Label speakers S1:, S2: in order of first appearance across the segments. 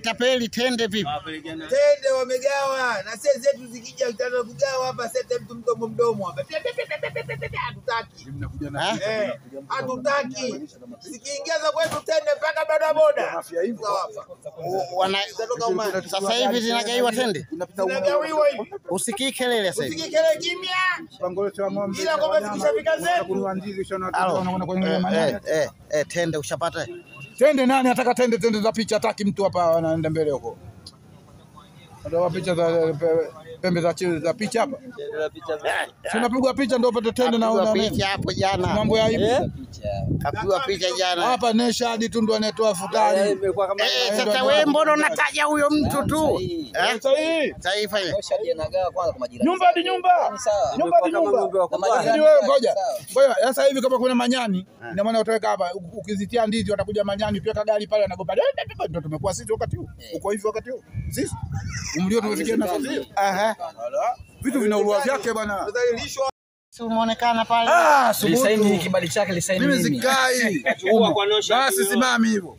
S1: Tapeli tende vipi?
S2: Tende wamegawa na sisi zetu zikija tutaanza kugawa hapa sasa mtu mdomo mdomo hapa. Hatutaki. Hatutaki. Zikiingia za kwetu tende mpaka boda boda.
S1: Sasa hivi zinagaiwa tende?
S2: Zinagawiwa hivi.
S1: Usikii kelele sasa hivi.
S2: Usikii kelele kimya. Ila kwa zikishafika zetu.
S1: Tende ushapata?
S3: Tende nani ataka tende? Tende za picha hataki mtu hapa, anaenda mbele huko. Ndio picha za pembe za chini za picha hapa. Si unapigwa picha ndio upate tende na una
S1: picha hapo jana.
S3: Mambo ya aibu.
S1: Kapigwa picha jana.
S3: Hapa Neshadi tu ndo anayetoa futari.
S1: Sasa wewe mbona unataja huyo mtu tu? Sasa fanya.
S4: Neshadi anagawa kwanza kwa majirani.
S3: Nyumba hadi nyumba. Nyumba hadi nyumba. Lakini wewe ngoja. Ngoja sasa hivi kama kuna manyani, ina maana utaweka hapa ukizitia ndizi watakuja manyani, ukiweka gari pale anagopa. Ndio tumekuwa sisi wakati huu. Uko hivi wakati huu. Sisi umlio tumefikia nafasi hiyo. Vitu vina urua vyake bwana.
S1: Umeonekana pale.
S4: Lisaini kibali chake lisaini
S3: mimi. Mimi sikai. Basi simami hivyo.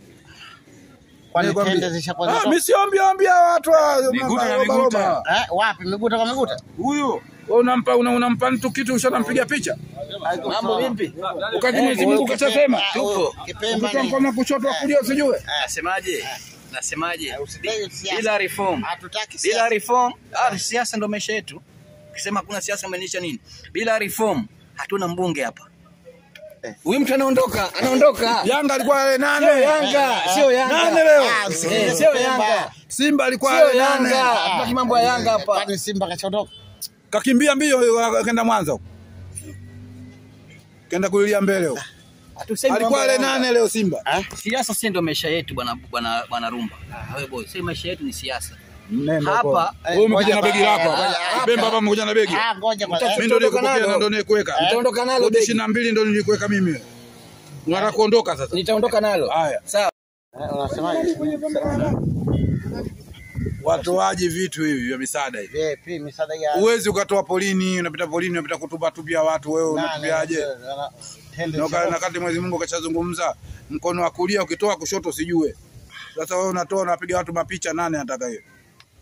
S1: Kwani tende zishakuwa.
S3: Mimi siombi ombi watu
S5: miguta na miguta.
S1: Wapi miguta kwa miguta?
S3: Huyu wewe unampa unampa mtu kitu ushanampiga picha.
S4: Mambo vipi?
S3: Wakati Mwenyezi Mungu kashasema.
S4: Tupo.
S3: Kipemba mkono kushoto kulia usijue.
S4: Nasemaje? Nasemaje? Bila reform.
S1: Hatutaki siasa.
S4: Bila reform, siasa ndio maisha yetu. Ukisema hakuna siasa umaanisha nini? Bila reform hatuna mbunge hapa. Huyu mtu anaondoka, anaondoka.
S3: Yanga alikuwa yale nane.
S4: Sio Yanga, sio Yanga.
S3: Nane leo.
S4: Sio Yanga.
S3: Simba alikuwa yale nane.
S4: Hatutaki mambo ya Yanga hapa.
S1: Kwani Simba kachotoka?
S3: Kakimbia mbio kaenda Mwanza huko. Kaenda kulilia mbele huko. Alikuwa yale nane leo Simba.
S4: Siasa si ndio maisha yetu bwana bwana bwana Rumba. Wewe boy, si maisha yetu ni siasa. Hapa
S3: wewe umekuja na begi lako hapa. Bemba hapa umekuja na begi.
S1: Ngoja kwanza.
S3: Mimi ndio nilikupokea na ndio nilikuweka.
S4: Nitaondoka nalo begi.
S3: 22 ndio nilikuweka mimi. Unataka kuondoka sasa?
S4: Nitaondoka nalo.
S3: Haya.
S4: Sawa.
S1: Unasemaje?
S3: Watoaji vitu hivi vya misaada hivi.
S1: Vipi misaada ya?
S3: Uwezi ukatoa polini, unapita polini, unapita kutupa tupia watu wewe unatupiaje? Na wakati Mwenyezi Mungu kashazungumza mkono wa kulia ukitoa kushoto usijue. Sasa wewe unatoa unapiga watu mapicha, nani anataka hiyo?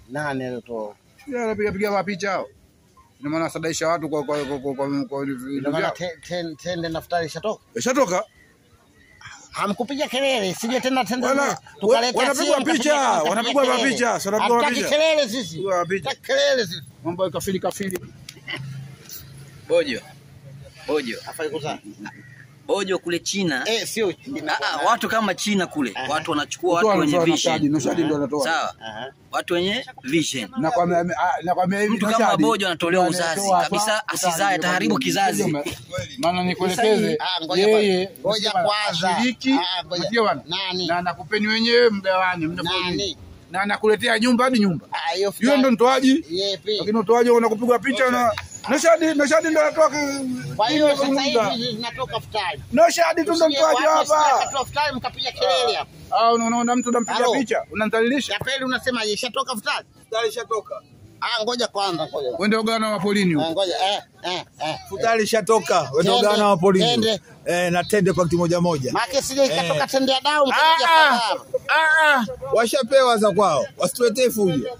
S1: Nani alitoa?
S3: Yeye anapiga piga mapicha hao. Ina maana sadaisha watu kwa kwa kwa kwa
S1: ina maana tende naftari ishatoka.
S3: Ishatoka.
S1: Hamkupiga kelele, sije tena tende tukaleta
S3: wanapigwa picha, wanapigwa mapicha, wanapigwa mapicha.
S1: Kelele sisi. Kelele sisi.
S3: Mambo ya kafiri kafiri.
S4: Bojo. Bojo.
S1: Afai kuzaa.
S4: Bojo kule China.
S1: Sio China.
S4: Watu kama China kule, watu wanachukua watu wenye vision.
S3: Nashadi ndio anatoa.
S4: Sawa. Watu wenye vision.
S3: Na kwa hivi
S4: mtu kama Bojo anatolewa uzazi kabisa, asizae ataharibu kizazi.
S3: Maana nikuelekeze yeye,
S1: ngoja kwanza.
S3: Shiriki. Nani? Na nakupeni wenyewe mgawane, mnaponi. Na nakuletea nyumba hadi nyumba. Hiyo ndio mtoaji. Lakini utoaji unakupigwa picha na Nashadi ndio anatoa.
S1: Kwa hiyo sasa hivi zinatoka futari.
S3: Nashadi tu ndio mtoaji hapa.
S1: Akatoa futari mkapiga kelele hapa.
S3: Unaona mtu unampiga picha, unamdhalilisha.
S1: Tapeli unasema ishatoka futari?
S2: Futari ishatoka.
S1: Ngoja kwanza ngoja.
S3: Wewe ndio gana wa polini huko.
S1: Ngoja
S2: Futari ishatoka. Wewe ndio gana wa polini. Na tende pakiti moja moja.
S1: Maana sije ikatoka tende ya dau mkapiga.
S2: Washapewa za kwao. Wasituletee fujo.